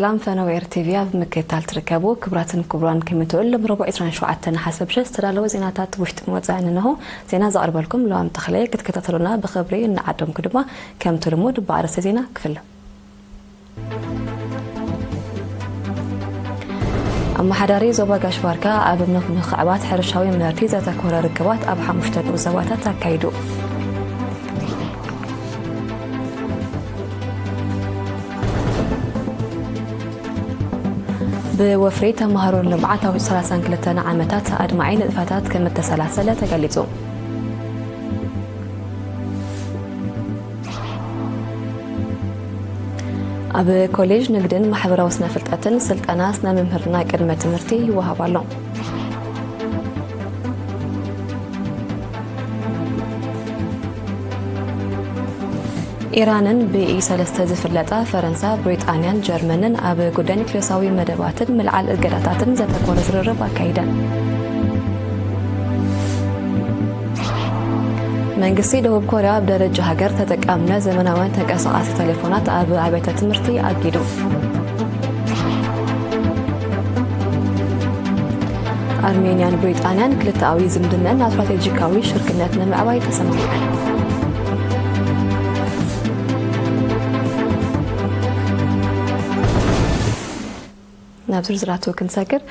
ሰላም ፈነው ኤር ቲቪ ኣብ ምክትታል ትርከቡ ክቡራትን ክቡራን፣ ከመይ ትውዕሉ? ሎም ረቡዕ ዕስራን ሸውዓተን ነሓሰ ብሸ ዝተዳለወ ዜናታት ውሽጥን ወጻእን እንሆ። ዜና ዘቕርበልኩም ለዋም ተኽለ። ክትከታተሉና ብኽብሪ እናዓደምኩ ድማ፣ ከምቲ ልሙድ ብኣርእስተ ዜና ክፍለ። ኣመሓዳሪ ዞባ ጋሽ ባርካ ኣብ ምኽዕባት ሕርሻዊ ምህርቲ ዘተኮረ ርክባት ኣብ ሓሙሽተ ንኡስ ዞባታት ኣካይዱ። ብወፍሪ ተምሃሮን ልምዓት ኣብ ሰላሳን ክልተን ዓመታት ኣድማዒ ንጥፈታት ከም እተሰላሰለ ተገሊጹ። ኣብ ኮሌጅ ንግድን ማሕበራዊ ስነ ፍልጠትን ስልጠና ስነ ምምህርና ቅድመ ትምህርቲ ይወሃብ ኣሎ። ኢራንን ብኢ ሰለስተ ዝፍለጣ ፈረንሳ፣ ብሪጣንያን ጀርመንን ኣብ ጉዳይ ኒክሌሳዊ መደባትን ምልዓል እገዳታትን ዘተኮረ ዝርርብ ኣካይደን። መንግስቲ ደቡብ ኮርያ ኣብ ደረጃ ሃገር ተጠቃምነት ዘመናውያን ተንቀሳቓሲ ቴሌፎናት ኣብ ኣብያተ ትምህርቲ ኣጊዱ። ኣርሜንያን ብሪጣንያን ክልተኣዊ ዝምድነን ኣብ ስትራቴጂካዊ ሽርክነት ንምዕባይ ተሰማሚዐን። ናብ ዝርዝራቱ ክንሰግር፣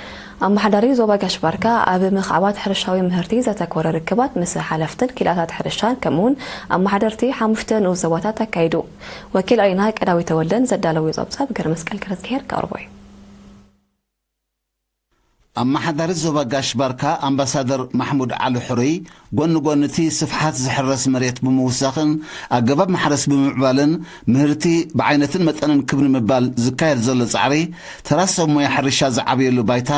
ኣመሓዳሪ ዞባ ጋሽ ባርካ ኣብ ምኽዕባት ሕርሻዊ ምህርቲ ዘተኮረ ርክባት ምስ ሓለፍትን ክኢላታት ሕርሻን ከምኡውን ኣመሓደርቲ ሓሙሽተ ንኡስ ዞባታት ኣካይዱ። ወኪል ሪና ቀዳዊ ተወልደን ዘዳለዊ ጸብጻብ ገርመስቀል ገረዝግሄር ከቕርቦ እዩ። ኣመሓዳሪ ዞባ ጋሽ ባርካ ኣምባሳደር ማሕሙድ ዓሊ ሕሩይ፣ ጎኒ ጎኒ እቲ ስፍሓት ዝሕረስ መሬት ብምውሳኽን ኣገባብ ማሕረስ ብምምዕባልን ምህርቲ ብዓይነትን መጠንን ክብ ንምባል ዝካየድ ዘሎ ጻዕሪ፣ ተራ ሰብ ሞያ ሕርሻ ዝዓብየሉ ባይታ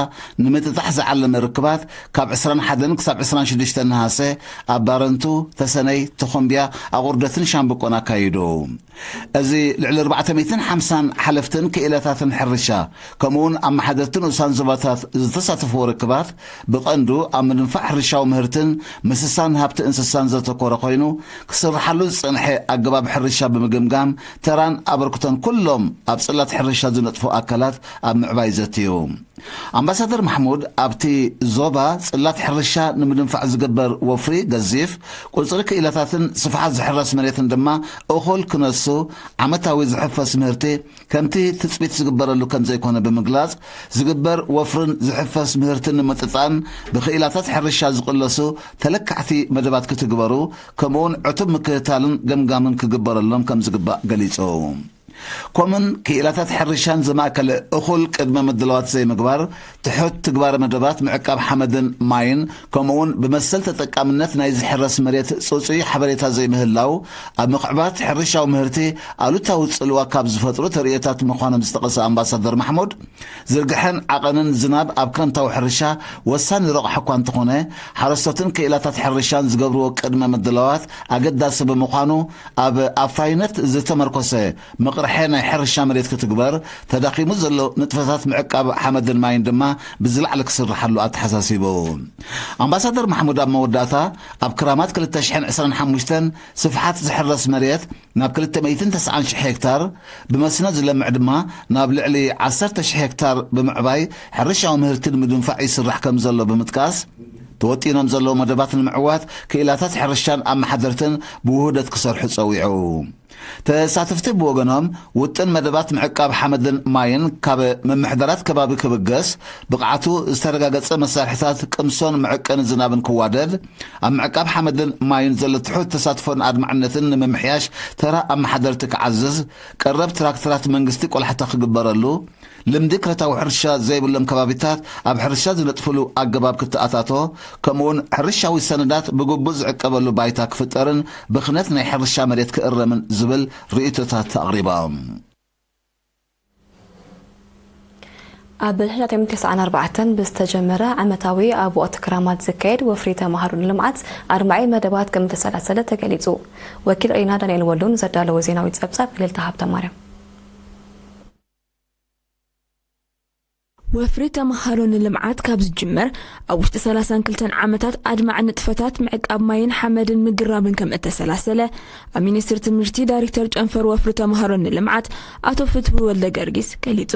ንምጥጣሕ ዝዓለመ ርክባት ካብ ዕስራን ሓደን ክሳብ ዕስራን ሽዱሽተን ነሃሰ ኣብ ባረንቱ፣ ተሰነይ፣ ተኾምቢያ፣ ኣቑርደትን ሻምብቆን ኣካይዱ። እዚ ልዕሊ ኣርባዕተ ሚእትን ሓምሳን ሓለፍትን ክኢላታትን ሕርሻ፣ ከምኡውን ኣመሓደርቲ ንኡሳን ዞባታት ዝተሳተፍዎ ርክባት፣ ብቐንዱ ኣብ ምድንፋዕ ሕርሻዊ ምህርትን ምስሳን ሃብቲ እንስሳን ዘተኮረ ኮይኑ፣ ክስርሓሉ ዝጸንሐ ኣገባብ ሕርሻ ብምግምጋም፣ ተራን ኣበርክቶን ኩሎም ኣብ ጽላት ሕርሻ ዝነጥፉ ኣካላት ኣብ ምዕባይ ዘትዩ። ኣምባሳደር ማሕሙድ፣ ኣብቲ ዞባ ጽላት ሕርሻ ንምድንፋዕ ዝግበር ወፍሪ ገዚፍ፣ ቁጽሪ ክኢላታትን ስፍሓት ዝሕረስ መሬትን ድማ እኹል ክነሱ፣ ዓመታዊ ዝሕፈስ ምህርቲ ከምቲ ትጽቢት ዝግበረሉ ከም ዘይኮነ ብምግላጽ፣ ዝግበር ወፍርን ዝሕፈስ ምህርትን ንምጥጣን ብክኢላታት ሕርሻ ዝቕለሱ ተለካዕቲ መደባት ክትግበሩ፣ ከምኡውን ዕቱብ ምክትታልን ገምጋምን ክግበረሎም ከም ዝግባእ ገሊጹ። ኮምን ክኢላታት ሕርሻን ዘማእከለ እኹል ቅድመ ምድላዋት ዘይምግባር፣ ትሑት ትግባረ መደባት ምዕቃብ ሓመድን ማይን፣ ከምኡውን ብመሰል ተጠቃምነት ናይ ዝሕረስ መሬት ጽጹይ ሓበሬታ ዘይምህላው፣ ኣብ ምኽዕባት ሕርሻዊ ምህርቲ ኣሉታዊ ጽልዋ ካብ ዝፈጥሩ ተርእዮታት ምዃኖም ዝጠቐሰ ኣምባሳደር ማሕሙድ፣ ዝርግሐን ዓቐንን ዝናብ ኣብ ክረምታዊ ሕርሻ ወሳኒ ረቑሒ እኳ እንተኾነ፣ ሓረስቶትን ክኢላታት ሕርሻን ዝገብርዎ ቅድመ ምድላዋት ኣገዳሲ ብምዃኑ፣ ኣብ ኣፍራይነት ዝተመርኮሰ ምቕርሐ ናይ ሕርሻ መሬት ክትግበር፣ ተዳኺሙ ዘሎ ንጥፈታት ምዕቃብ ሓመድን ማይን ድማ ብዝላዕሊ ክስርሓሉ ኣተሓሳሲቡ። ኣምባሳደር ማሕሙድ ኣብ መወዳእታ፣ ኣብ ክራማት ክልተ ሽሕን ዕስራን ሓሙሽተን ስፍሓት ዝሕረስ መሬት ናብ ክልተ ሚእትን ተስዓን ሽሕ ሄክታር፣ ብመስኖ ዝለምዕ ድማ ናብ ልዕሊ ዓሰርተ ሽሕ ሄክታር ብምዕባይ ሕርሻዊ ምህርቲ ንምድንፋዕ ይስራሕ ከም ዘሎ ብምጥቃስ፣ ተወጢኖም ዘለዉ መደባት ንምዕዋት ክኢላታት ሕርሻን ኣመሓደርትን ብውህደት ክሰርሑ ጸዊዑ። ተሳተፍቲ ብወገኖም፣ ውጥን መደባት ምዕቃብ ሓመድን ማይን ካብ ምምሕዳራት ከባቢ ክብገስ፣ ብቕዓቱ ዝተረጋገጸ መሳርሒታት ቅምሶን መዕቀኒ ዝናብን ክዋደድ፣ ኣብ ምዕቃብ ሓመድን ማይን ዘሎ ትሑት ተሳትፎን ኣድማዕነትን ንምምሕያሽ ተራ ኣመሓደርቲ ክዓዝዝ፣ ቀረብ ትራክተራት መንግስቲ ቆላሕታ ክግበረሉ፣ ልምዲ ክረታዊ ሕርሻ ዘይብሎም ከባቢታት ኣብ ሕርሻ ዝነጥፍሉ ኣገባብ ክተኣታቶ፣ ከምኡውን ሕርሻዊ ሰነዳት ብግቡእ ዝዕቀበሉ ባይታ ክፍጠርን ብኽነት ናይ ሕርሻ መሬት ክእረምን ዝብል ርእይቶታት ኣቕሪቦም። ኣብ ሽሕን ትሽዓን ኣርባዕተን ብዝተጀመረ ዓመታዊ ኣብ ወቕቲ ክራማት ዝካየድ ወፍሪ ተምሃሮ ንልምዓት ኣድማዒ መደባት ከም ዝተሰላሰለ ተገሊጹ። ወኪል ሪና ዳንኤል ወልዱ ንዘዳለዎ ዜናዊ ጸብጻብ እልልታ ሃብተማርያም። ወፍሪ ተምሃሮ ንልምዓት ካብ ዝጅመር ኣብ ውሽጢ ሰላሳን ክልተን ዓመታት ኣድማዒ ንጥፈታት ምዕቃብ ማይን ሓመድን ምግራብን ከም እተሰላሰለ ኣብ ሚኒስትሪ ትምህርቲ ዳይሬክተር ጨንፈር ወፍሪ ተምሃሮ ንልምዓት ኣቶ ፍትዊ ወልደ ገርጊስ ገሊጹ።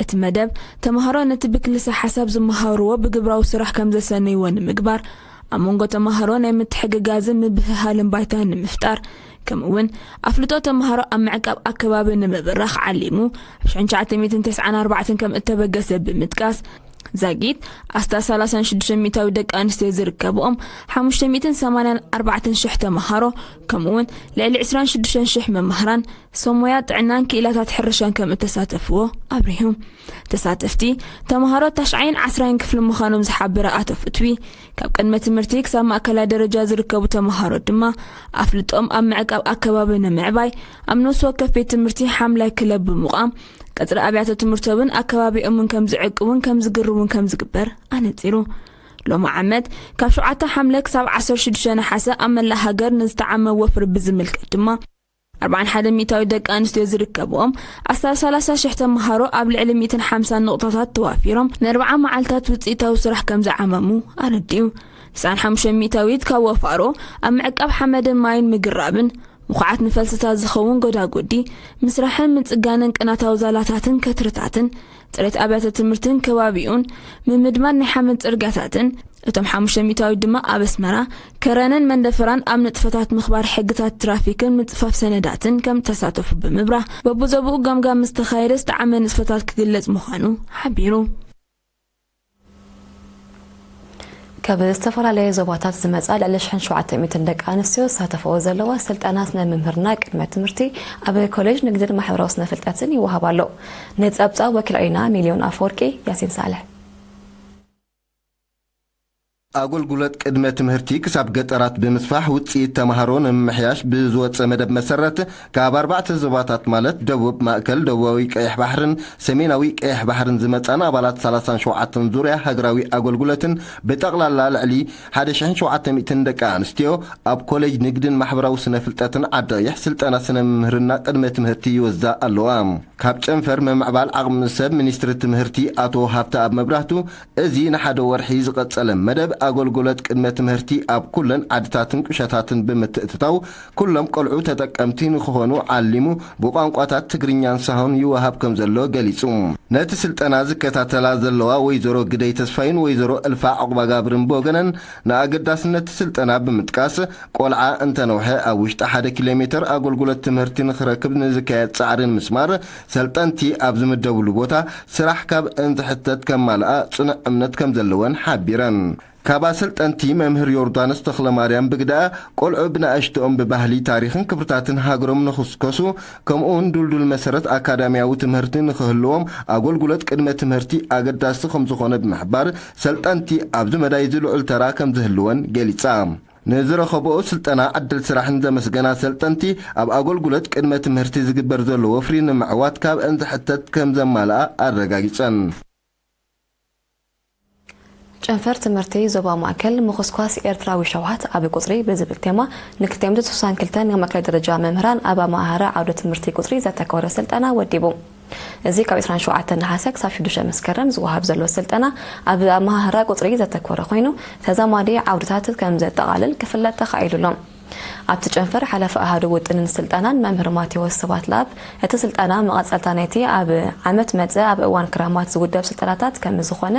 እቲ መደብ ተምሃሮ ነቲ ብክልሰ ሓሳብ ዝመሃርዎ ብግብራዊ ስራሕ ከም ዘሰነይዎ ንምግባር ኣብ መንጎ ተምሃሮ ናይ ምትሕግጋዝን ምብህሃልን ባይታ ንምፍጣር ከምኡውን ኣፍልጦ ተምሃሮ ኣብ ምዕቃብ ኣከባቢ ንምብራኽ ዓሊሙ ኣብ ሽሕን ትሽዓተ ሚእትን ተስዓን ኣርባዕተን ከም እተበገሰ ብምጥቃስ ዛጊት ኣስታት ሰላሳን ሽዱሽተ ሚእታዊ ደቂ ኣንስትዮ ዝርከብኦም ሓሙሽተ ሚእትን ሰማንያን ኣርባዕተን ሽሕ ተምሃሮ ከምኡውን ልዕሊ ዕስራን ሽዱሽተን ሽሕ መምህራን ሰብ ሞያ ጥዕናን ክኢላታት ሕርሻን ከም እተሳተፍዎ ኣብሪሁ። ተሳተፍቲ ተምሃሮ ታሽዓይን ዓስራይን ክፍሊ ምዃኖም ዝሓበረ ኣቶ ፍትዊ ካብ ቅድመ ትምህርቲ ክሳብ ማእከላይ ደረጃ ዝርከቡ ተምሃሮ ድማ ኣፍልጦም ኣብ ምዕቃብ ኣከባቢ ንምዕባይ ኣብ ነፍሲ ወከፍ ቤት ትምህርቲ ሓምላይ ክለብ ብምቋም ቀጽሪ ኣብያተ ትምህርቶምን ኣከባቢኦምን ከም ዝዕቅቡን ከም ዝግርቡን ከም ዝግበር ኣነጺሩ። ሎሚ ዓመት ካብ ሸውዓተ ሓምለ ክሳብ ዓሰርተ ሽዱሽተ ነሓሰ ኣብ መላእ ሃገር ንዝተዓመ ወፍሪ ብዝምልከት ድማ ኣርባዓን ሓደን ሚእታዊ ደቂ ኣንስትዮ ዝርከብኦም ኣስታት ሰላሳ ሽሕ ተምሃሮ ኣብ ልዕሊ ሚእትን ሓምሳን ንቑጣታት ተዋፊሮም ንኣርብዓ መዓልታት ውፅኢታዊ ስራሕ ከም ዝዓመሙ ኣረዲኡ። ትስዓን ሓሙሽተን ሚእታዊት ካብ ወፋሮ ኣብ ምዕቃብ ሓመድን ማይን ምግራብን ምኹዓት ንፈልስታት ዝኸውን ጎዳጎዲ ምስራሕን ምፅጋንን ቅናታዊ ዛላታትን ከትርታትን ጽሬት ኣብያተ ትምህርትን ከባቢኡን፣ ምምድማድ ናይ ሓመድ ጽርግያታትን፣ እቶም ሓሙሽተ ሚእታዊት ድማ ኣብ ኣስመራ፣ ከረንን መንደፈራን ኣብ ንጥፈታት ምኽባር ሕግታት ትራፊክን ምጽፋፍ ሰነዳትን ከም ተሳተፉ ብምብራህ፣ በብዞባኡ ገምጋም ምስ ተኻየደ ዝተዓመ ንጥፈታት ክግለጽ ምዃኑ ሓቢሩ። ካብ ዝተፈላለዩ ዞባታት ዝመጻ ልዕሊ ሽሕን ሸውዓተ ሚእትን ደቂ ኣንስትዮ ዝሳተፈኦ ዘለዋ ስልጠና ስነ ምምህርና ቅድመ ትምህርቲ ኣብ ኮሌጅ ንግድን ማሕበራዊ ስነ ፍልጠትን ይወሃብ ኣሎ። ንጸብጻብ ወኪል ዒና ሚልዮን ኣፈወርቂ፣ ያሲን ሳልሕ። ኣገልግሎት ቅድመ ትምህርቲ ክሳብ ገጠራት ብምስፋሕ ውፅኢት ተምሃሮ ንምምሕያሽ ብዝወፀ መደብ መሰረት ካብ ኣርባዕተ ዞባታት ማለት ደቡብ፣ ማእከል፣ ደቡባዊ ቀይሕ ባሕርን ሰሜናዊ ቀይሕ ባሕርን ዝመፃን ኣባላት ሰላሳን ሸውዓተን ዙርያ ሃገራዊ ኣገልግሎትን ብጠቕላላ ልዕሊ ሓደ ሽሕን ሸውዓተ ሚእትን ደቂ ኣንስትዮ ኣብ ኮሌጅ ንግድን ማሕበራዊ ስነ ፍልጠትን ዓዲ ቀይሕ ስልጠና ስነ ምምህርና ቅድመ ትምህርቲ ይወስዳ ኣለዋ። ካብ ጨንፈር ምምዕባል ዓቕሚ ሰብ ሚኒስትሪ ትምህርቲ ኣቶ ሃብተኣብ መብራህቱ፣ እዚ ንሓደ ወርሒ ዝቐጸለ መደብ ኣገልግሎት ቅድመ ትምህርቲ ኣብ ኩለን ዓድታትን ቁሸታትን ብምትእትታው ኩሎም ቆልዑ ተጠቀምቲ ንክኾኑ ዓሊሙ ብቋንቋታት ትግርኛን ሳሆን ይወሃብ ከም ዘሎ ገሊጹ። ነቲ ስልጠና ዝከታተላ ዘለዋ ወይዘሮ ግደይ ተስፋይን ወይዘሮ እልፋ ዕቑባጋብርን ብወገነን ንኣገዳስነት እቲ ስልጠና ብምጥቃስ ቆልዓ እንተነውሐ ኣብ ውሽጢ ሓደ ኪሎ ሜተር ኣገልግሎት ትምህርቲ ንክረክብ ንዝካየድ ጻዕርን ምስማር ሰልጠንቲ ኣብ ዝምደብሉ ቦታ ስራሕ ካብ እንዝሕተት ከማልኣ ጽኑዕ እምነት ከም ዘለወን ሓቢረን። ካብ ኣሰልጠንቲ መምህር ዮርዳኖስ ተኽለማርያም ብግዳኣ ቆልዑ ብንኣሽትኦም ብባህሊ፣ ታሪኽን ክብርታትን ሃገሮም ንኽስከሱ ከምኡውን ድልዱል መሰረት ኣካዳሚያዊ ትምህርቲ ንኽህልዎም ኣገልግሎት ቅድመ ትምህርቲ ኣገዳሲ ከም ዝኾነ ብምሕባር ሰልጠንቲ ኣብዚ መዳይ እዚ ልዑል ተራ ከም ዝህልወን ገሊጻ። ንዝረኸብኦ ስልጠና ዕድል ስራሕን ዘመስገና ሰልጠንቲ ኣብ ኣገልግሎት ቅድመ ትምህርቲ ዝግበር ዘሎ ወፍሪ ንምዕዋት ካብ እንዝሕተት ከም ዘማልኣ ኣረጋጊጸን። ጨንፈር ትምህርቲ ዞባ ማእከል ምኹስኳስ ኤርትራዊ ሸውሃት ኣብ ቁጽሪ ብዝብል ቴማ ንክልተ ሚእትን ስሳን ክልተን ናይ ማእከላይ ደረጃ መምህራን ኣብ ኣመሃህራ ዓውደ ትምህርቲ ቁጽሪ ዘተኮረ ስልጠና ወዲቡ። እዚ ካብ ዕስራን ሸውዓተን ነሓሰ ክሳብ ሽዱሽተ መስከረም ዝወሃብ ዘሎ ስልጠና ኣብ ኣመሃህራ ቁጽሪ ዘተኮረ ኮይኑ ተዛማዲ ዓውድታት ከም ዘጠቓልል ክፍለጥ ተኻኢሉ ኣሎ። ኣብቲ ጨንፈር ሓላፊ ኣሃዱ ውጥንን ስልጠናን መምህር ማቴዎስ ስብሃት ለኣብ፣ እቲ ስልጠና መቐጸልታ ናይቲ ኣብ ዓመት መጸ ኣብ እዋን ክራማት ዝውደብ ስልጠናታት ከም ዝኾነ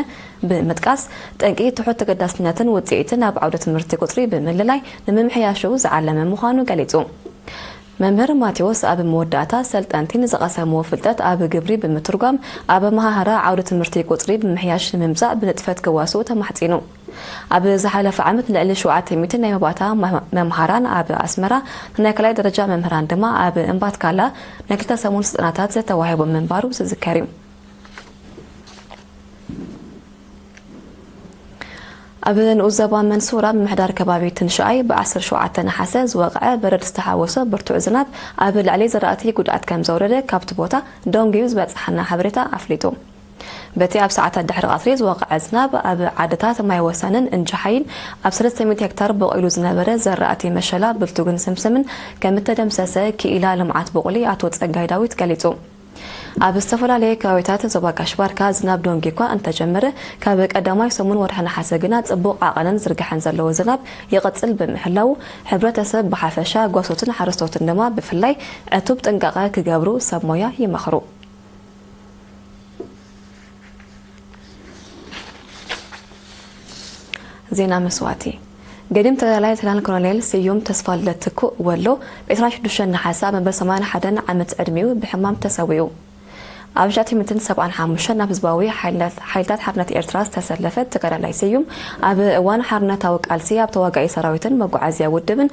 ብምጥቃስ፣ ጠንቂ ትሑት ተገዳስነትን ውጽኢትን ኣብ ዓውደ ትምህርቲ ቁጽሪ ብምልላይ ንምምሕያሹ ዝዓለመ ምዃኑ ገሊጹ። መምህር ማቴዎስ ኣብ መወዳእታ፣ ሰልጠንቲ ንዝቐሰምዎ ፍልጠት ኣብ ግብሪ ብምትርጓም፣ ኣብ ኣመሃህራ ዓውደ ትምህርቲ ቁጽሪ ብምሕያሽ ንምምጻእ ብንጥፈት ክዋስኡ ተማሕጺኑ። ኣብ ዝሓለፈ ዓመት ልዕሊ ሸውዓተ ሚእቲ ናይ መባእታ መ-፣ መምሃራን ኣብ ኣስመራ፣ ንናይ ካልኣይ ደረጃ መምህራን ድማ ኣብ እምባትካላ ናይ ክልተ ሰሙን ስልጠናታት ዝተዋሂቦም ምንባሩ ዝዝከር እዩ። ኣብ ንኡስ ዞባ መንሱራ ምምሕዳር ከባቢ ትንሽኣይ ብ ዓሰርተ ሸውዓተ ነሓሰ ዝወቕዐ በረድ ዝተሓወሶ ብርቱዕ ዝናብ ኣብ ልዕሊ ዘራእቲ ጉድኣት ከም ዘውረደ ካብቲ ቦታ ደንጉዩ ዝበጽሓና ሓበሬታ ኣፍሊጡ። በቲ ኣብ ሰዓታት ድሕሪ ቀትሪ ዝወቕዐ ዝናብ ኣብ ዓድታት ማይ ወሰንን እንጃሓይን ኣብ ሰለስተ ሚእቲ ሄክታር በቑሉ ዝነበረ ዘራእቲ መሸላ፣ ብልቱግን ስምስምን ከም እተደምሰሰ ክኢላ ልምዓት ብቑሊ ኣቶ ጸጋይ ዳዊት ገሊጹ። ኣብ ዝተፈላለየ ከባቢታት ዞባ ጋሽ ባርካ ዝናብ ደንጊ እኳ እንተጀመረ፣ ካብ ቀዳማይ ሰሙን ወርሒ ነሓሰ ግና ጽቡቕ ዓቐንን ዝርግሐን ዘለዎ ዝናብ ይቕጽል ብምህላዉ፣ ሕብረተሰብ ብሓፈሻ፣ ጓሶትን ሓረስቶትን ድማ ብፍላይ ዕቱብ ጥንቃቐ ክገብሩ ሰብ ሞያ ይመኽሩ። ዜና መስዋእቲ። ገዲም ተጋዳላይ ሌተናል ኮሎኔል ስዩም ተስፋልደት ትኩእ ወሎ፣ ብ ዕስራን ሽዱሽተን ነሓሰ ኣብ መበል ሰማንያን ሓደን ዓመት ዕድሚኡ ብሕማም ተሰዊኡ። ኣብ ሽሕቲ ሚእትን ሰብዓን ሓሙሽተን ናብ ህዝባዊ ሓይልታት፣ ሓይልታት ሓርነት ኤርትራ ዝተሰለፈ ተጋዳላይ ስዩም፣ ኣብ እዋን ሓርነታዊ ቃልሲ ኣብ ተዋጋኢ ሰራዊትን መጓዓዝያ ውድብን፣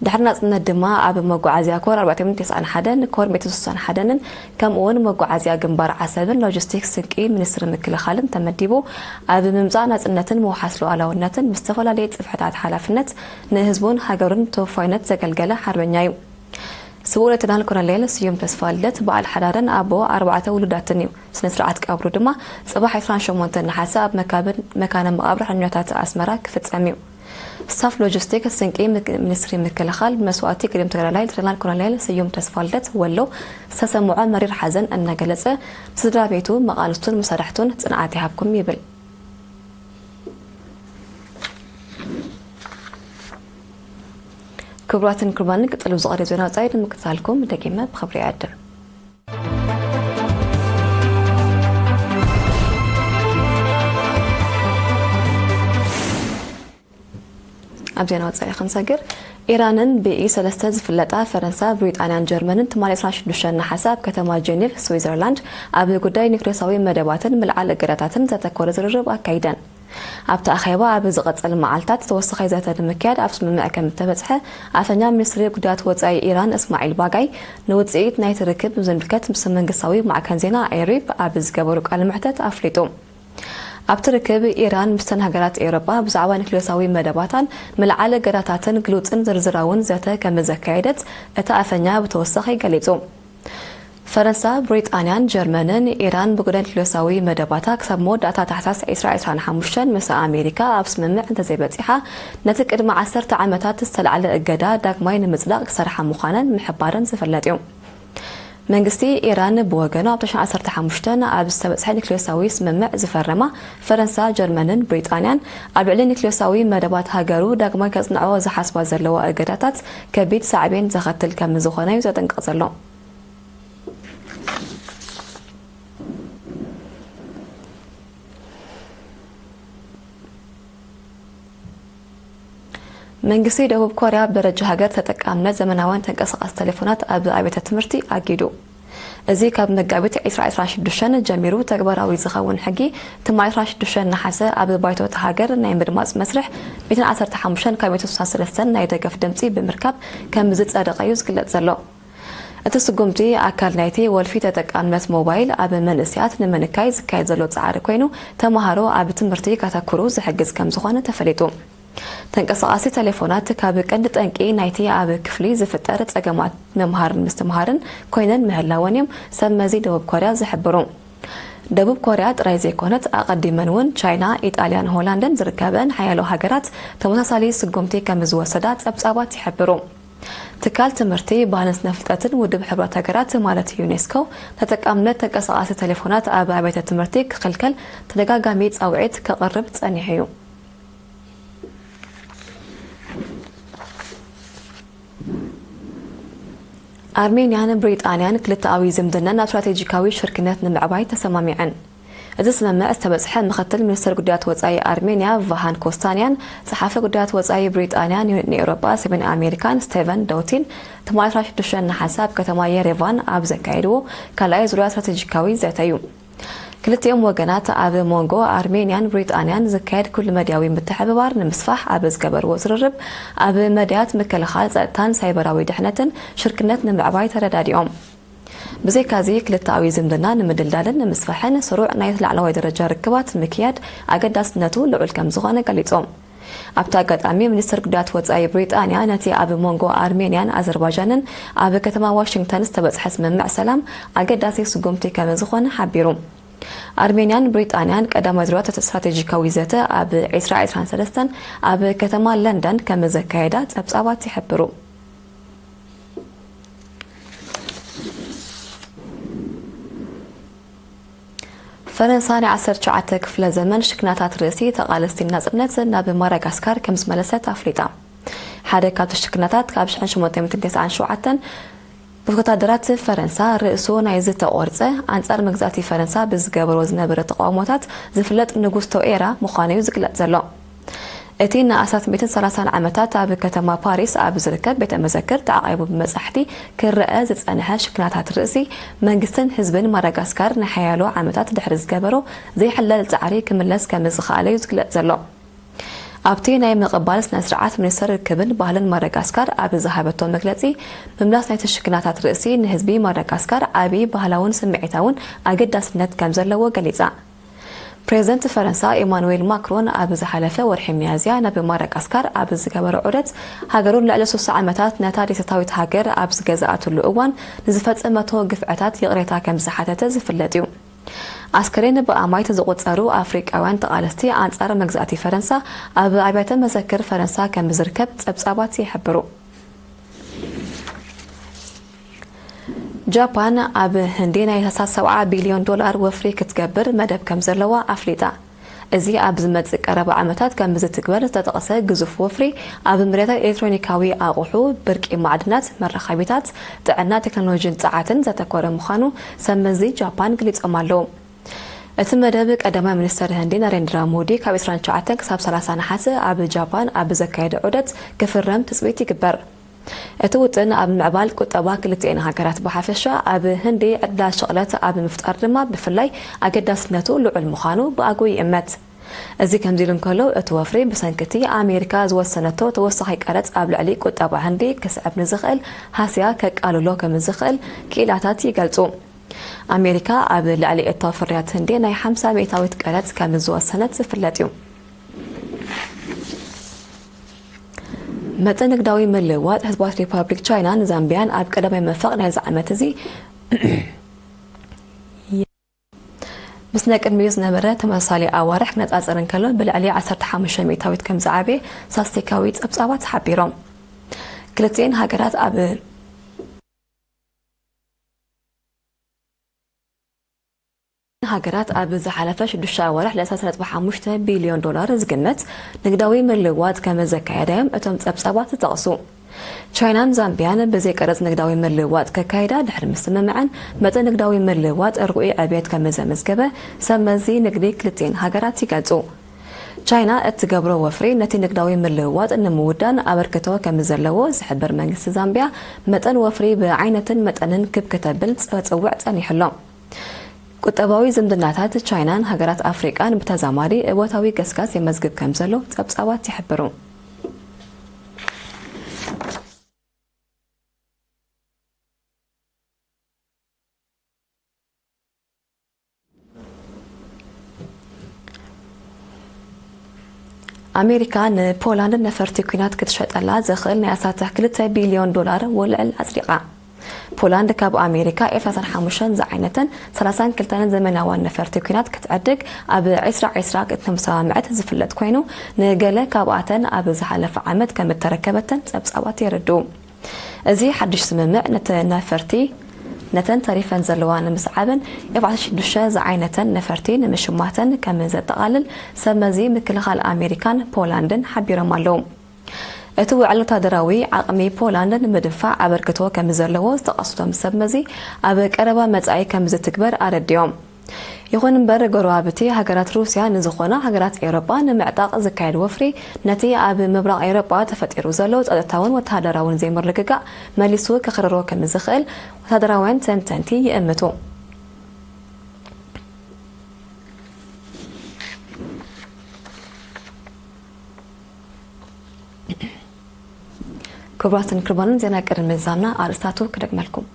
ድሕሪ ናጽነት ድማ ኣብ መጓዓዝያ ኮር ኣርባዕተ ሚእትን ተስዓን ሓደን ኮር ሚእትን ስሳን ሓደንን፣ ከምኡ እውን መጓዓዝያ ግንባር ዓሰብን ሎጂስቲክስ ስንቂ ሚኒስትሪ ምክልኻልን ተመዲቡ፣ ኣብ ምምጻእ ናጽነትን ምውሓስ ሉዓላውነትን ምስ ዝተፈላለየ ጽፍሕታት ሓላፍነት ንህዝቡን ሃገሩን ተወፋይነት ዘገልገለ ሓርበኛ እዩ። ስዉእ ሌተናል ኮሎኔል ስዩም ተስፋልደት በዓል ሓዳርን ኣቦ ኣርባዕተ ውሉዳትን እዩ። ስነ ስርዓት ቀብሩ ድማ ጽባሕ ዕስራን ሸሞንተን ነሓሰ ኣብ መካብን መካነ መቓብር ሕርበኛታት ኣስመራ ክፍጸም እዩ። ስታፍ ሎጂስቲክ ስንቂ ምክ-፣ ሚኒስትሪ ምክልኻል ብመስዋእቲ ገዲም ተጋዳላይ ሌተናል ኮሎኔል ስዩም ተስፋልደት ወሎ ዝተሰምዖ መሪር ሓዘን እናገለጸ፣ ንስድራ ቤቱ፣ መቓልስቱን መሳርሕቱን ጽንዓት ይሃብኩም ይብል። ክቡራትን ክቡራንን፣ ቀጺሉ ዝቐርብ ዜና ወጻኢ ንምክትታልኩም ደጊመ ብኽብሪ ይዕድም። ኣብ ዜና ወጻኢ ክንሰግር፣ ኢራንን ብኢ ሰለስተ ዝፍለጣ ፈረንሳ፣ ብሪጣንያን ጀርመንን ትማሊ ዕስራን ሽዱሽተን ነሓሰ ኣብ ከተማ ጀኔቭ ስዊዘርላንድ ኣብ ጉዳይ ኒውክሌሳዊ መደባትን ምልዓል እገዳታትን ዘተኮረ ዝርርብ ኣካይደን። ኣብቲ ኣኼባ ኣብ ዝቐጽል መዓልታት ተወሳኺ ዘተ ንምክያድ ኣብ ስምምዕ ከም እተበጽሐ ኣፈኛ ሚኒስትሪ ጉዳያት ወጻኢ ኢራን እስማዒል ባጋይ ንውጽኢት ናይቲ ርክብ ብዝምልከት ምስ መንግስታዊ ማዕከን ዜና ኤሪፕ ኣብ ዝገበሩ ቃለ መሕተት ኣፍሊጡ። ኣብቲ ርክብ ኢራን ምስተን ሃገራት ኤውሮጳ ብዛዕባ ኒክሌሳዊ መደባታን ምልዓል እገዳታትን ግሉጽን ዝርዝራውን ዘተ ከም ዘካየደት እቲ ኣፈኛ ብተወሳኺ ገሊጹ። ፈረንሳ፣ ብሪጣንያን ጀርመንን ኢራን ብጉዳይ ኒክሌሳዊ መደባታ ክሳብ መወዳእታ ታሕሳስ ዕስራ ዕስራን ሓሙሽተን ምስ ኣሜሪካ ኣብ ስምምዕ እንተዘይበጺሓ፣ ነቲ ቅድሚ ዓሰርተ ዓመታት ዝተላዕለ እገዳ ዳግማይ ንምጽዳቕ ክሰርሓ ምዃነን ምሕባረን ዝፍለጥ እዩ። መንግስቲ ኢራን ብወገኑ ኣብ ተሽዓሰርተ ሓሙሽተን ኣብ ዝተበጽሐ ኒክሌሳዊ ስምምዕ ዝፈረማ ፈረንሳ፣ ጀርመንን ብሪጣንያን ኣብ ልዕሊ ኒክሌሳዊ መደባት ሃገሩ ዳግማይ ከጽንዖ ዝሓስባ ዘለዋ እገዳታት ከቢድ ሳዕቤን ዘኸትል ከም ዝኾነ እዩ ዘጠንቅቕ ዘሎ። መንግስቲ ደቡብ ኮርያ ኣብ ደረጃ ሃገር ተጠቃምነት ዘመናውያን ተንቀሳቐስቲ ቴሌፎናት ኣብ ኣብያተ ትምህርቲ ኣጊዱ። እዚ ካብ መጋቢት ዕስራ ዕስራን ሽዱሽተን ጀሚሩ ተግባራዊ ዝኸውን ሕጊ፣ ትማሊ ዕስራን ሽዱሽተን ነሓሰ ኣብ ባይቶ እታ ሃገር ናይ ምድማፅ መስርሕ ሚእትን ዓሰርተ ሓሙሽተን ካብ ሚእትን ስሳን ሰለስተን ናይ ደገፍ ድምፂ ብምርካብ ከም ዝፀደቐ እዩ ዝግለፅ ዘሎ። እቲ ስጉምቲ ኣካል ናይቲ ወልፊ ተጠቃምነት ሞባይል ኣብ መንእሰያት ንምንካይ ዝካየድ ዘሎ ጻዕሪ ኮይኑ፣ ተማሃሮ ኣብ ትምህርቲ ከተኩሩ ዝሕግዝ ከም ዝኾነ ተፈሊጡ። ተንቀሳቓሲ ቴሌፎናት ካብ ቀንዲ ጠንቂ ናይቲ ኣብ ክፍሊ ዝፍጠር ጸገማት ምምሃርን ምስትምሃርን ኮይነን ምህላወን እዮም ሰብ መዚ ደቡብ ኮርያ ዝሕብሩ። ደቡብ ኮርያ ጥራይ ዘይኮነት፣ ኣቐዲመን እውን ቻይና፣ ኢጣልያን ሆላንድን ዝርከበን ሓያሎ ሃገራት ተመሳሳሊ ስጉምቲ ከም ዝወሰዳ ጸብጻባት ይሕብሩ። ትካል ትምህርቲ፣ ባህልን ስነ ፍልጠትን ውድብ ሕቡራት ሃገራት ማለት ዩኔስኮ፣ ተጠቃምነት ተንቀሳቓሲ ቴሌፎናት ኣብ ኣብያተ ትምህርቲ ክኽልከል ተደጋጋሚ ጻውዒት ከቕርብ ጸኒሑ እዩ። ኣርሜንያን ብሪጣንያን ክልተኣዊ ዝምድናን ኣብ ስትራቴጂካዊ ሽርክነት ንምዕባይ ተሰማሚዐን። እዚ ስምምዕ ዝተበጽሐ ምኽትል ሚኒስትር ጉዳያት ወጻኢ ኣርሜንያ ቫሃን ኮስታንያን ጸሓፊ ጉዳያት ወጻኢ ብሪጣንያ ን-፣ ንኤውሮጳ፣ ሰሜን ኣሜሪካን ስቴቨን ዶቲን ትማሊ ዕስራን ሽዱሽተን ነሓሰ ኣብ ከተማ የሬቫን ኣብ ዘካየድዎ ካልኣይ ዙርያ ስትራቴጂካዊ ዘተ እዩ። ክልቲኦም ወገናት ኣብ መንጎ ኣርሜንያን ብሪጣንያን ዝካየድ ኩሉ መድያዊ ምትሕብባር ንምስፋሕ ኣብ ዝገበርዎ ዝርርብ፣ ኣብ መድያት ምክልኻል፣ ጸጥታን ሳይበራዊ ድሕነትን ሽርክነት ንምዕባይ ተረዳዲኦም። ብዘይካዚ፣ ክልተኣዊ ዝምድና ንምድልዳልን ንምስፋሕን ስሩዕ ናይ ላዕለዋይ ደረጃ ርክባት ምክያድ ኣገዳስነቱ ልዑል ከም ዝኾነ ገሊጾም። ኣብቲ ኣጋጣሚ፣ ሚኒስትር ጉዳያት ወጻኢ ብሪጣንያ ነቲ ኣብ መንጎ ኣርሜንያን ኣዘርባይጃንን ኣብ ከተማ ዋሽንግተን ዝተበጽሐ ስምምዕ ሰላም ኣገዳሲ ስጉምቲ ከም ዝኾነ ሓቢሩ። ኣርሜንያን ብሪጣንያን ቀዳማይ ዙርያ ስትራቴጂካዊ ዘተ ኣብ ዕስራ ዕስራን ሰለስተን ኣብ ከተማ ለንደን ከም ዘካየዳ ጸብጻባት ይሕብሩ። ፈረንሳ ናይ ዓሰርተ ትሽዓተ ክፍለ ዘመን ሽክናታት ርእሲ ተቓለስቲ ናጽነት ናብ ማዳጋስካር ከም ዝመለሰት ኣፍሊጣ። ሓደ ካብቲ ሽክናታት ካብ ሽሕን ሽሞንተ ሚእትን ተስዓን ሸውዓተን ብወታደራት ፈረንሳ ርእሱ ናይ ዝተቖርጸ፣ ኣንጻር መግዛእቲ ፈረንሳ ብዝገበሮ ዝነበረ ተቓውሞታት ዝፍለጥ ንጉስ ቶኤራ ምዃኑ እዩ ዝግለጽ ዘሎ። እቲ ንኣስታት ሚእትን ሰላሳን ዓመታት ኣብ ከተማ ፓሪስ ኣብ ዝርከብ ቤተ መዘክር ተዓቒቡ ብመጻሕቲ ክረአ ዝጸንሐ ሽክናታት ርእሲ፣ መንግስትን ህዝብን ማዳጋስካር ንሓያሎ ዓመታት ድሕሪ ዝገበሮ ዘይሕለል ጻዕሪ ክምለስ ከም ዝኸኣለ እዩ ዝግለጽ ዘሎ። ኣብቲ ናይ ምቕባል ስነ ስርዓት፣ ሚኒስተር ርክብን ባህልን ማዳጋስካር ኣብ ዝሃበቶ መግለጺ፣ ምምላስ ናይቲ ሽክናታት ርእሲ ንህዝቢ ማዳጋስካር ዓቢ ባህላውን ስምዒታውን ኣገዳስነት ከም ዘለዎ ገሊጻ። ፕሬዚደንት ፈረንሳ ኢማኑዌል ማክሮን ኣብ ዝሓለፈ ወርሒ ሚያዝያ ናብ ማዳጋስካር ኣብ ዝገበሮ ዑደት፣ ሃገሩ ንልዕሊ ሱሳ ዓመታት ነታ ደሴታዊት ሃገር ኣብ ዝገዝኣትሉ እዋን ንዝፈጸመቶ ግፍዕታት ይቕሬታ ከም ዝሓተተ ዝፍለጥ እዩ። ኣስከሬን ብኣማይት ዝቑጸሩ ኣፍሪቃውያን ተቓለስቲ ኣንጻር መግዛእቲ ፈረንሳ ኣብ ኣብያተ መዘክር ፈረንሳ ከም ዝርከብ ጸብጻባት ይሕብሩ። ጃፓን ኣብ ህንዲ ናይ ኣስታት ሰብዓ ቢልዮን ዶላር ወፍሪ ክትገብር መደብ ከም ዘለዋ ኣፍሊጣ። እዚ ኣብ ዝመጽእ ቀረባ ዓመታት ከም ዝትግበር ዝተጠቕሰ ግዙፍ ወፍሪ፣ ኣብ ምርያት ኤሌክትሮኒካዊ ኣቑሑ፣ ብርቂ ማዕድናት፣ መራኸቢታት፣ ጥዕና፣ ቴክኖሎጂን ጸዓትን ዘተኮረ ምዃኑ ሰብ መዚ ጃፓን ገሊጾም ኣለዉ። እቲ መደብ ቀዳማይ ሚኒስተር ህንዲ ናሬንድራ ሞዲ ካብ ዕስራን ትሽዓተን ክሳብ ሰላሳ ነሓሰ ኣብ ጃፓን ኣብ ዘካየደ ዑደት ክፍረም ትጽቢት ይግበር። እቲ ውጥን ኣብ ምዕባል ቁጠባ ክልቲኤን ሃገራት ብሓፈሻ፣ ኣብ ህንዲ ዕድላት ሽቕለት ኣብ ምፍጣር ድማ ብፍላይ ኣገዳስነቱ ልዑል ምዃኑ ብኣግኡ ይእመት። እዚ ከምዚ ኢሉ እንከሎ፣ እቲ ወፍሪ ብሰንኪ እቲ ኣሜሪካ ዝወሰነቶ ተወሳኺ ቀረጽ ኣብ ልዕሊ ቁጠባ ህንዲ ክስዕብ ንዝኽእል ሃስያ ከቃልሎ ከም ዝኽእል ክኢላታት ይገልጹ። ኣሜሪካ ኣብ ልዕሊ እታው ፍርያት ህንዲ ናይ ሓምሳ ሚእታዊት ቀረጽ ከም ዝወሰነት ዝፍለጥ እዩ። መጠን ንግዳዊ ምልውዋጥ ህዝባዊት ሪፓብሊክ ቻይናን ዛምቢያን ኣብ ቀዳማይ መንፈቕ ናይዚ ዓመት እዚ ምስ ናይ ቅድሚኡ ዝነበረ ተመሳሳሊ ኣዋርሕ ክነጻጸር እንከሎ፣ ብልዕሊ ዓሰርተ ሓሙሽተ ሚእታዊት ከም ዝዓበየ ስታትስቲካዊ ጸብጻባት ሓቢሮም። ክልቲኤን ሃገራት ኣብ ሃገራት ኣብ ዝሓለፈ ሽዱሽተ ኣዋርሕ ልዕሊ ሰለስተ ነጥቢ ሓሙሽተ ቢልዮን ዶላር ዝግመት ንግዳዊ ምልውዋጥ ከም ዘካየዳ እዮም እቶም ጸብጻባት ዝጠቕሱ። ቻይናን ዛምቢያን ብዘይ ቀረጽ ንግዳዊ ምልውዋጥ ከካይዳ ድሕሪ ምስምምዐን፣ መጠን ንግዳዊ ምልውዋጥ ርኡይ ዕብየት ከም ዘመዝገበ ሰብ መዚ ንግዲ ክልቲኤን ሃገራት ይገልጹ። ቻይና እትገብሮ ወፍሪ ነቲ ንግዳዊ ምልውዋጥ ንምውዳን ኣበርክቶ ከም ዘለዎ ዝሕብር መንግስቲ ዛምቢያ፣ መጠን ወፍሪ ብዓይነትን መጠንን ክብ ከተብል ክጽውዕ ጸኒሑ ኣሎ። ቁጠባዊ ዝምድናታት ቻይናን ሃገራት ኣፍሪቃን ብተዛማዲ እወታዊ ገስጋስ የመዝግብ ከም ዘሎ ጸብጻባት ይሕብሩ። ኣሜሪካ ንፖላንድ ነፈርቲ ኲናት ክትሸጠላ ዘኽእል ናይ ኣስታት ክልተ ቢልዮን ዶላር ውዕል ኣጽዲቓ። ፖላንድ ካብ ኣሜሪካ ኤፍ ሰላሳን ሓሙሽተን ዝዓይነተን ሰላሳን ክልተን ዘመናውያን ነፈርቲ ኲናት ክትዕድግ ኣብ ዕስራ ዕስራ ከምዝተሰማምዐት ዝፍለጥ ኮይኑ፣ ንገለ ካብኣተን ኣብ ዝሓለፈ ዓመት ከም እተረከበተን ጸብጻባት የረድኡ። እዚ ሓድሽ ስምምዕ ነተ ነፈርቲ ነተን ተሪፈን ዘለዋ ንምስዓብን ኤፍ ዓሰርተ ሽዱሽተ ዝዓይነተን ነፈርቲ ንምሽማተን ከም ዘጠቓልል ሰብ መዚ ምክልኻል ኣሜሪካን ፖላንድን ሓቢሮም ኣለዉ። እቲ ውዕል ወታደራዊ ዓቕሚ ፖላንድ ንምድንፋዕ ኣበርክቶ ከም ዘለዎ ዝጠቐሱ እቶም ሰብ መዚ፣ ኣብ ቀረባ መጻኢ ከም ዝትግበር ኣረዲኦም። ይኹን እምበር፣ ጎረባብቲ ሃገራት ሩስያ ንዝኾና ሃገራት ኤውሮጳ ንምዕጣቕ ዝካየድ ወፍሪ፣ ነቲ ኣብ ምብራቕ ኤውሮጳ ተፈጢሩ ዘሎ ጸጥታውን ወተሃደራውን ዘይምርግጋእ መሊሱ ከኽርሮ ከም ዝኽእል ወተሃደራውያን ተንተንቲ ይእምቱ። ክቡራትን ክቡራንን፣ ዜና ቅድሚ ምዛምና ኣርእስታቱ ክደግመልኩም።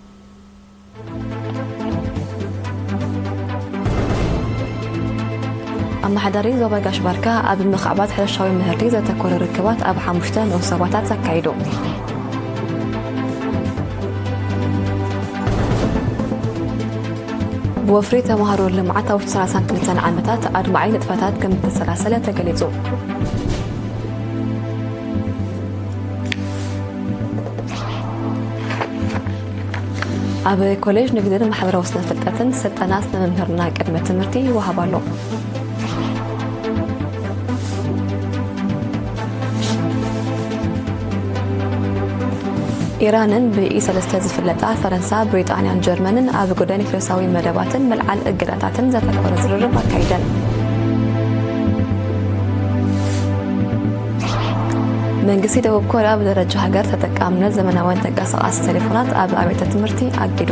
ኣመሓዳሪ ዞባ ጋሽ ባርካ ኣብ ምኽዕባት ሕርሻዊ ምህርቲ ዘተኮረ ርክባት ኣብ ሓሙሽተ ንኡስ ዞባታት ኣካይዱ። ብወፍሪ ተምሃሮ ልምዓት ኣብ ውሽጢ ሰላሳን ክልተን ዓመታት ኣድማዒ ንጥፈታት ከም ዝተሰላሰለ ተገሊጹ። ኣብ ኮሌጅ ንግድን ማሕበራዊ ስነ ፍልጠትን ስልጠና ስነ መምህርና ቅድመ ትምህርቲ ይወሃብ ኣሎ። ኢራንን ብኢ ሰለስተ ዝፍለጣ ፈረንሳ፣ ብሪጣንያን ጀርመንን ኣብ ጉዳይ ኒክሌሳዊ መደባትን ምልዓል እገዳታትን ዘተኮረ ዝርርብ ኣካይደን። መንግስቲ ደቡብ ኮርያ ብደረጃ ሃገር ተጠቃምነት ዘመናውያን ተንቀሳቓሲ ቴሌፎናት ኣብ ኣብያተ ትምህርቲ ኣጊዱ።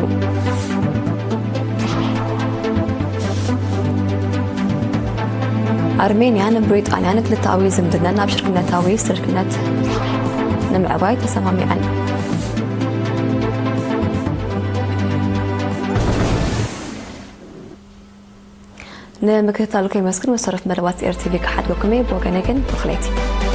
ኣርሜንያን ብሪጣንያን ክልተኣዊ ዝምድናን ኣብ ሽርክነታዊ ስርክነት ንምዕባይ ተሰማሚዐን። ንምክትታልኩም የመስግን። መሰረት መደባት ኤር ቲቪ ክሓድገኩም እየ። ብወገነ ግን ብሩኽ ለይቲ።